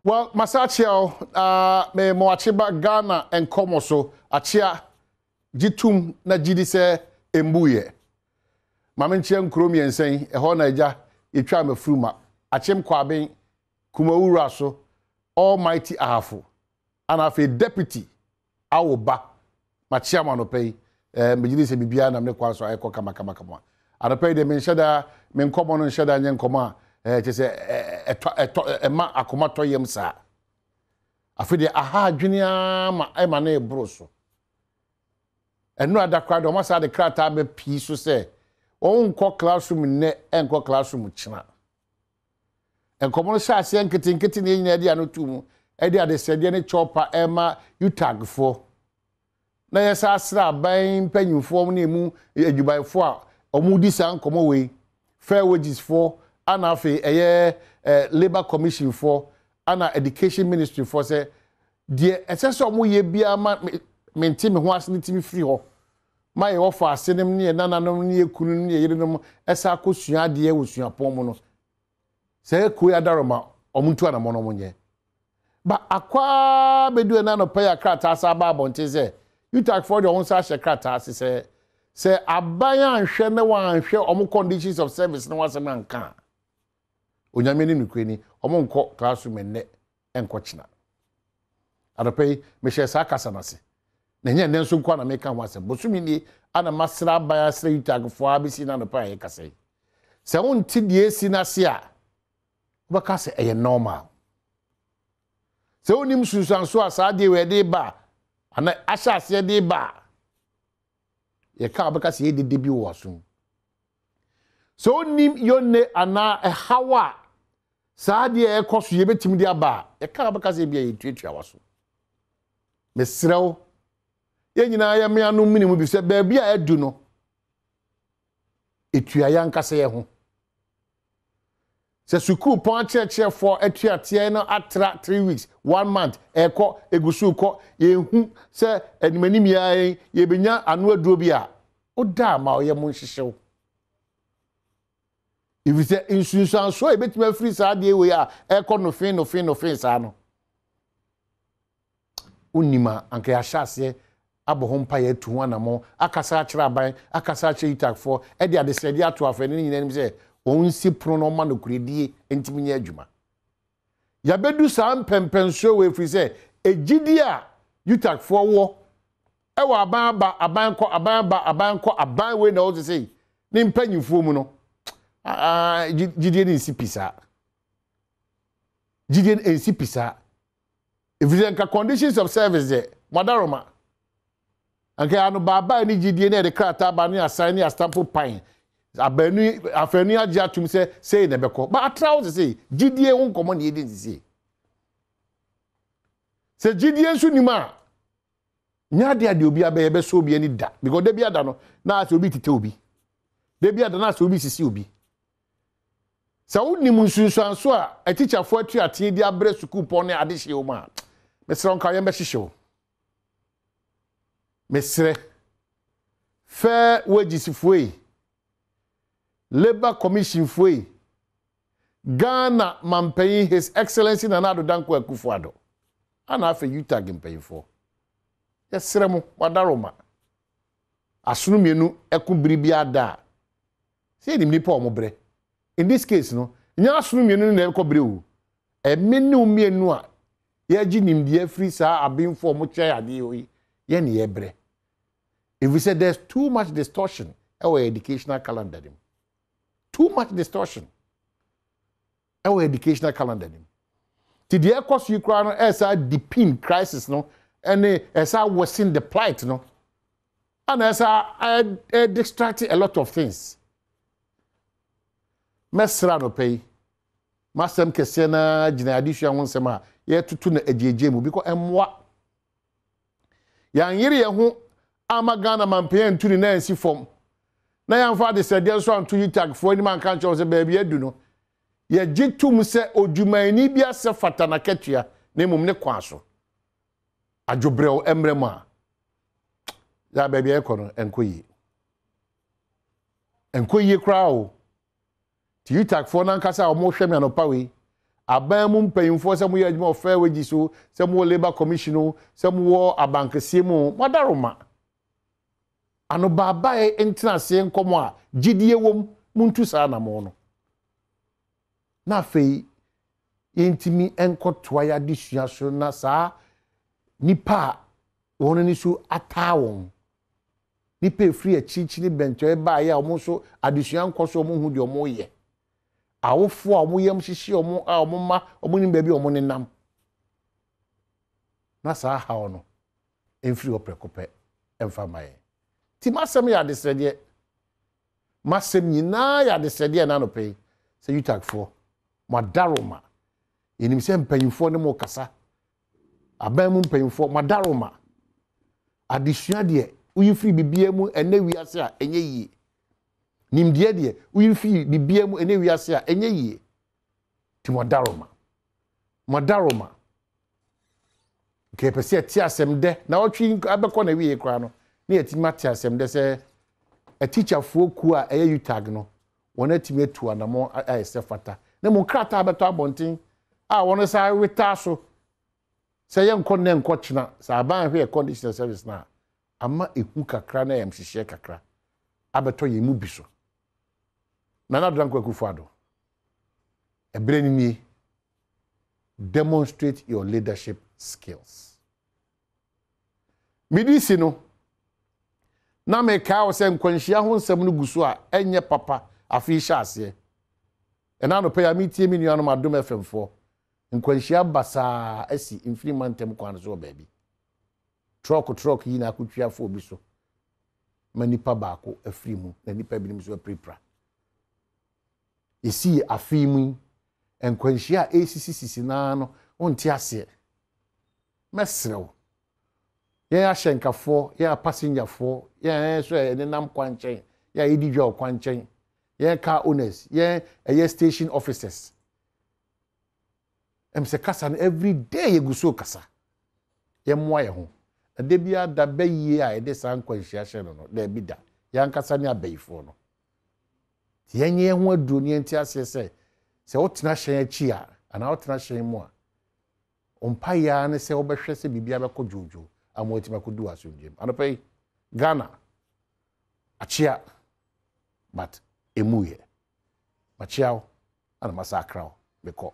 Well, masa akyea o, uh, me mo akyeba Ghana nkɔmɔ so, akyea, gye tum na gye di sɛ mbuiɛ. Ma menkyea nkuro mmiɛnsa yi, ɛhɔ na agya yɛtwaa m'afuru ma, Akyem Kwaben, Kumawu Wura so, Almighty Ahafo, ana afei Deputy Awo ba. Makyea mo anɔpa yi, eh, megye di sɛ biribiara nam ne kwan so a ɛkɔ kama kama kama. Anɔpa yi deɛ menhyɛ da, me nkɔmmɔ no nhyɛ da nyɛ nkɔmmɔ a eh, kyerɛ sɛ ɛtɔ, ɛtɔ, ɛma akoma tɔ yam saa. Afei deɛ aha adwene ara ma ɛma no reboro so. Ɛno ada koraa deɛ wɔn asa de krataa bɛ pii so sɛ wɔn nkɔ classroom nnɛ ɛnkɔ classroom kyena. Nkɔmmɔ no hyɛ aseɛ nketenkete na yɛn nyinaa de ano to mu de adesrɛdeɛ ne kyɛwpa rema UTAG foɔ. Na yɛsan asrɛ aban mpanyinfoɔ ne emu adwumayɛfoɔ a wɔdi saa nkɔmmɔ wei, Fair Wages foɔ ana afei ɛyɛ eh, Labour Commission foɔ ana Education Ministry foɔ sɛ deɛ ɛsɛ sɛ wɔyɛ biara ma mente me ho ase no tumi firi hɔ ma yɛn wɔfaasenom ne yɛn nananom ne yɛn kununom ne yɛn yerenom san akɔsua adeɛ wɔ suapɔn mu no, saa kuo yi adaworoma, wɔn ntu anamɔ na wɔn nyɛ. Ba akɔ ara bɛdu ɛna anɔpa yi a krataa san aba abɔnten sɛ UTAG foɔ deɛ wɔn nsa ahyɛ krataa ase sɛ sɛ aban anhwɛ na wɔanhwɛ wɔn conditions of service no ho asɛm anka a, Onyame ne nokorɛ ni, wɔn nkɔ classroom ɛnnɛ ɛnkɔ kyena. Anɔpa yi, mehyɛɛ saa kasa no ase. Na ɛnyɛ ɛnnɛ nso nko ara na meka ho asɛm. Bosome nie ana masrɛ aban asrɛ UTAGfoɔ ara bɛsi no anɔpa a yɛkasa yi. Sɛ wonte deɛ ɛsi no ase a, wobɛka sɛ ɛyɛ normal. Sɛ wonim nsunsuansoɔ a saa adeɛ wei ɛde ba a, anaa ahyɛ aseɛ de ba a, yɛka a wobɛka sɛ yɛdede bi wɔ w'asom. Sɛ wonim yonne anaa ɛhaw a saa adeɛ a ɛkɔ so yɛbɛtumi de aba a, yɛka a wobɛka sɛ ebia yɛtuatua w'aso. Mesrɛ wo, yɛn nyinaa yɛ mmea no mene mu bi sɛ baabi a adu no, ɛtua yɛn ankasa yɛn ho. Sɛ sukuupɔn akyerɛkyerɛfoɔ atuateɛ no atra 3 weeks, one month, ɛkɔ, ɛgu so kɔ, yɛnhu sɛ animanim yɛ yɛbɛnya ano aduro bi a, woda a ma ɔyɛ mo nhyehyew. Ɛfiri sɛ nsunsuansoɔ a ɛbɛtumi afiri saa adeɛ wei a ɛrekɔ nofe nofe nofe saa no, wonim a anka yɛahyɛ aseɛ abɔ ho mpaeɛ atu ho anammɔn akasa akyerɛ aban akasa akyerɛ UTAGfoɔ de adesrɛdeɛ ato afɛne no nyinaa anim sɛ wɔn nsi pono na wɔma nokorɛdie ntumi nyɛ adwuma. Yɛabɛdu saa mpɛmpɛnsoɔ wei ɛfiri sɛ ɛgyidie a UTAGfoɔ wɔ ɛwɔ aban aba aban kɔ aban aba aban kɔ aban wei na ɛwɔ sesei ne mpanyinfoɔ mu no gyidie no nsi pi saa gyidie no nsi pi saa ɛfiri sɛ nka conditions of service deɛ madaroma nka ano baabaa ne gyidie ne yɛde krataa ba ne asan ne astampo pan abanu afanu agye atum sɛ sei na ɛbɛkɔ ba atra wo sesei gyidie ho nkɔmmɔ ne yɛdi nsisi sɛ gyidie nso nim a Nyɛ adeɛ a deɛ obi abɛyɛ bɛsɔ obi ani da because da bi ada no na asɛ obi tete obi da bi ada na asɛ obi sisi obi sɛ wonim nsunsuanso a atikyafoɔ atuateɛ di abrɛ sukuupɔn ne adehyeɛ wɔn a mesrɛ nka yɛn bɛhyehye wo mesrɛ fair wages foɔ yi labour commission foɔ yi Ghana mampanyin His Excellency Nana Addo Dankwa Akufo-Addo ana afei UTAG mpanyinfoɔ. Yɛsrɛ mo, wadaroma. Asono mmienu ɛko bere bi ada a, sɛ yɛnim nipa a wɔn brɛ. In this case no, nyɛ asono mmienu no na ɛkɔ brɛ o. Ɛme ne wo mmienu a yɛgye nimdeɛ afiri saa abenfoɔ a wɔkyerɛ adeɛ yi, yɛn ne yɛbrɛ. Ɛfiri sɛ there's too much distortion ɛwɔ educational calendar no mu. Too much distortion ɛwɔ educational calendar nim. Ti deɛ ɛkɔ so yi koraa no ɛsa deepen crisis no ɛne ɛsa worsen the plight no ɛna ɛsa ɛ distract a lot of things. Mɛsra anɔpa yi masɛm kɛseɛ naa gyina adesua ho nsɛm a yɛtoto no agyegye mu because ɛmmoa. Yɛanyere yɛn ho amma Ghana manpanyin antu ne nan ansi fam, na yɛamfa adesrɛdeɛ nso anto UTAGfoɔ anim anka ankyerɛ wɔn sɛ baabi adu no, yɛgye tom sɛ odwumayɛni bi asɛ fata n'akatua na mmom ne kwan so. Adwobrɛw mmerɛ mu a, yɛ baabi a yɛkɔ no ɛnkɔ yie. Ɛnkɔ yie koraa o. Nti UTAGfoɔ no ankasa a wɔhwɛ me anɔpa wei, Aban mu mpanyimfoɔ sɛ moyɛ adwuma wɔ Fair Wages o, sɛ mowɔ Labour Commission o, sɛ mowɔ abankɛseɛ mu o, moadaroma. Anobaabae ntenaseɛ nkɔmmɔ a gyidie wom, montu saa anammɔn no. Na afei yɛntumi nkɔtoa yɛn adesua so na saa nnipa a wɔn ani so ataa wɔn, nnipa a ɛfiri akyirikyiri bɛntɔɛ baeɛ a wɔn nso adesua nkɔ so, wɔn nhu deɛ wɔreyɛ, awofoɔ a wɔn yam hyehye wɔn a wɔn mma wɔn nim baabi a wɔn nenam, na saa haw no mfiri hɔ prɛko pɛ mfa mma yɛn. Nti m'asɛm yɛ adesrɛdeɛ. M'asɛm nyinaa yɛ adesrɛdeɛ ɛna anɔpa yi sɛ UTAGfoɔ, mo adaworoma. Yɛnim sɛ mpanyinfoɔ ne mo kasa. Aban mu mpanyinfoɔ, mo adaworoma. Adesua deɛ, woyi firi biribiara mu ɛnɛ wiase a, ɛnyɛ yie. Nimdeɛ deɛ, woyi firi biribiara mu ɛnɛ wiase a, ɛnyɛ yie. Nti mo adaworoma. Mo adaworoma. Nka yɛpɛ sɛ yɛte asɛm dɛ na ɔtwe abɛkɔ na wie koraa no na yɛatumi ate asɛm dɛ sɛ atikyafoɔ kuo a ɛyɛ UTAG no wɔn atumi atu anamɔ ayɛ sɛ fata na mmom krataa bɛtɔ abɔnten a wɔn nsa wetaa so sɛ yɛnkɔ nnɛ nkɔ kyena sɛ aban hwɛ yɛ conditional service no a ama ehu kakra na ayamhyehyeɛ kakra abɛtɔ yɛn mu bi so. Nana Addo Dankwa Akufo-Addo, ɛberɛ no nie. Demonstrate your leadership skills. Mede si no, na mekae wo sɛ nkwanhyia ho nsɛm no gu so a ɛnyɛ papa afe yi hyɛ aseɛ. Ɛna anɔpa yi a metie me nuanom Adom FM foɔ, nkwanhyia basaa asi mfiri mantam kwan so wɔ baabi. Trɔk trɔk yi na akotwi afa obi so ma nipa baako afiri mu na nipa binom nso apirapira. Yɛsii afe yi mu yi, nkwanhyia a ɛresisisisi no ara no, wonte aseɛ. Mɛsrɛ wo, yɛn ahyɛnkafoɔ, yɛn apasenyafoɔ, yɛn a yɛn nso a yɛnenam kwan nkyɛn, yɛn a yɛdi dwa wɔ kwan nkyɛn, yɛn car owners, yɛn ɛyɛ station officers, ɛm sɛ kasa no every day yɛgu so kasa. Yɛmmoa yɛn ho. Na da biara da bɛyie a yɛde saa nkwanhyia hyɛ no no, daabi da. Yɛn ankasa ne abayifoɔ no. Nti yɛnyɛ yɛn ho aduro na yɛnte aseɛ sɛ, sɛ wotena hyɛn akyi a, anaa wotena hyɛn mu a, wo mpaeɛ ara ne sɛ wobɛhwɛ sɛ biribiara bɛkɔ dwoodwoo ama woatumi akɔdu wɔ asomdwoeɛ mu. Anɔpa yi, Ghana akyea but ɛmu yɛ. Makyea wo ana masa akra wo mekɔ.